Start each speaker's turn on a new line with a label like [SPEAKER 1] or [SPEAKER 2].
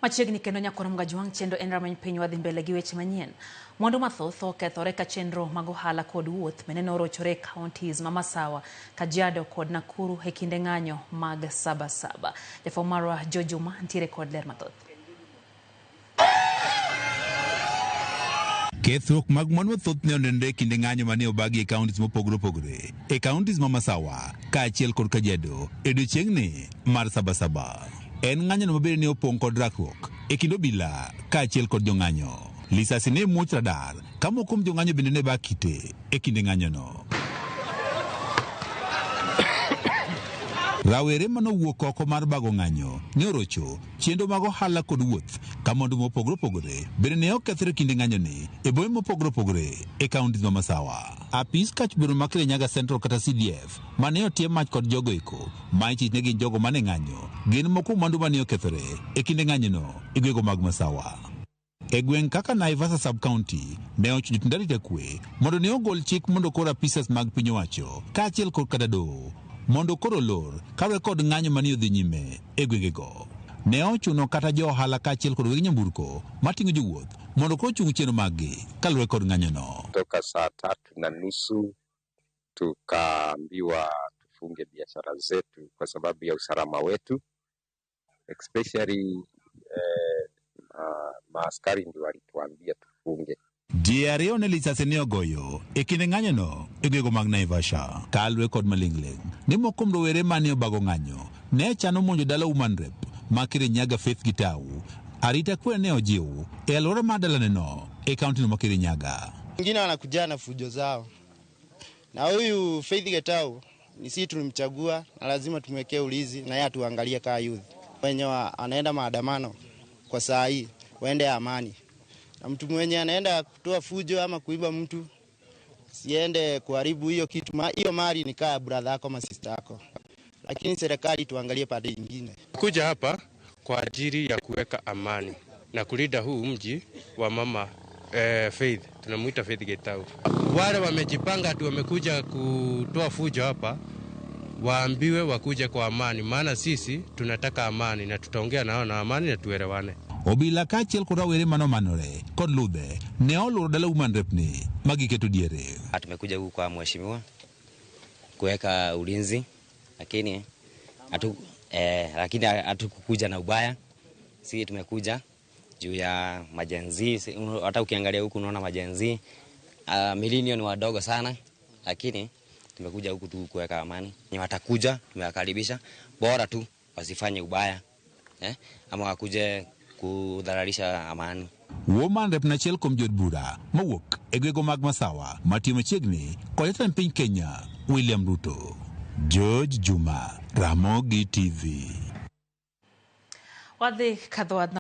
[SPEAKER 1] Machiegni kendo nyakwar Mgajwang' chenro en rameny piny wadhi mbele gi weche manyien. Mwandu mathoth okethore ka chenro mag ohala kod wuoth bende ne orochore e counties ma Masawa, Kajiado kod Nakuru e kinde ng'anyo mag Saba Saba. Jafwambo marwa Joe Juma ntiere kod ler mathoth.
[SPEAKER 2] Kethruok mag mwandu mathoth ne onenore e kinde ng'anyo mane obagi e counties mopogore opogore e counties ma Masawa kaachiel kod Kajiado e odiechieng'ni mar Saba Saba. En ng'anyono mabende ne opong' kod rakruok e kind obila kaachiel kod jong'anyo. Lisasi ne muoch radar ka moko kuom jong'anyo bende ne ba kite e kinde ng'anyono. Rawere manowuok oko mar bago ng'anyo ne orocho chenro mag ohala kod wuoth ka mwandu mopogore opogore bende ne okethore kinde ng'anyoni e bombe mopogore opogore e counties ma Masawa. Apis kach bedo ma Kirinyaga Central kata CDF mane otie mach kod jogo eko ma ichich ne gin jogo mane ng'anyo gin moko kuom mwandu mane okethore e kinde ng'anyono e gwenge mag Masawa. E gweng' kaka Naivasha sub-county ne ochuno jotend arita kwe mondo ne ogol chik mondo koro apisas mag piny owacho kaachiel kod kata doho mondo koro olor kaluwore kod ng'anyo mane odhi nyime e gwengego. Ne ochuno kata jo ohala kaachiel kod weg nyamburko mating'o jowuoth mondo koro ochung chenro maggi kaluwore kod ng'anyono.
[SPEAKER 3] Toka saa 3:30 tukaambiwa tufunge biashara zetu kwa sababu ya usalama wetu, especially maaskari ndio walituambia tufunge.
[SPEAKER 2] Ji ariyo ne lisasi ne ogoyo e kinde ng'anyono e gwenge mag Naivasha. Kaluwore kod maling'ling' ni moko kuom rowere mane obago ng'anyo ne chano monjo dala woman rep ma Kirinyaga Faith Gitau. Arita kwe ne ojiw e alwora mar dalaneno e kaunti no ma Kirinyaga.
[SPEAKER 4] Wengine wanakuja na fujo zao, na huyu Faith Gitau ni sisi tulimchagua na lazima tumwekee ulinzi na yeye atuangalie kama youth. Wenye anaenda maandamano kwa saa hii waende amani, na mtu mwenye anaenda kutoa fujo ama kuiba mtu siende kuharibu hiyo kitu. Hiyo mali ni kama brother yako ama sister yako, lakini serikali tuangalie pande nyingine.
[SPEAKER 5] Kuja hapa kwa ajili ya kuweka amani na kulinda huu mji wa mama Faith, tunamuita Faith Gitau. Wale wamejipanga ati wamekuja kutoa fujo hapa, waambiwe wakuje kwa amani, maana sisi tunataka amani na tutaongea nao na amani na tuelewane.
[SPEAKER 2] Obila kaachiel kod rawere manomanore kod ludhe ne oluoro dala woman rep ni magiketo diere.
[SPEAKER 6] Tumekuja huku kwa mheshimiwa kuweka ulinzi, lakini hatukukuja na ubaya. Sisi tumekuja juu ya majenzi. Hata ukiangalia huku unaona majenzi, millennial ni wadogo sana, lakini tumekuja huku tu kuweka amani. Ni watakuja, tumewakaribisha, bora tu wasifanye ubaya, ama wakuje kudhalilisha amani.
[SPEAKER 2] Woman rep na achiel kuom jood bura mowuok e gwenge mag Masawa matiyo machiegni kod jatend piny Kenya William Ruto. George Juma, Ramogi TV.
[SPEAKER 1] Wadhi kadho.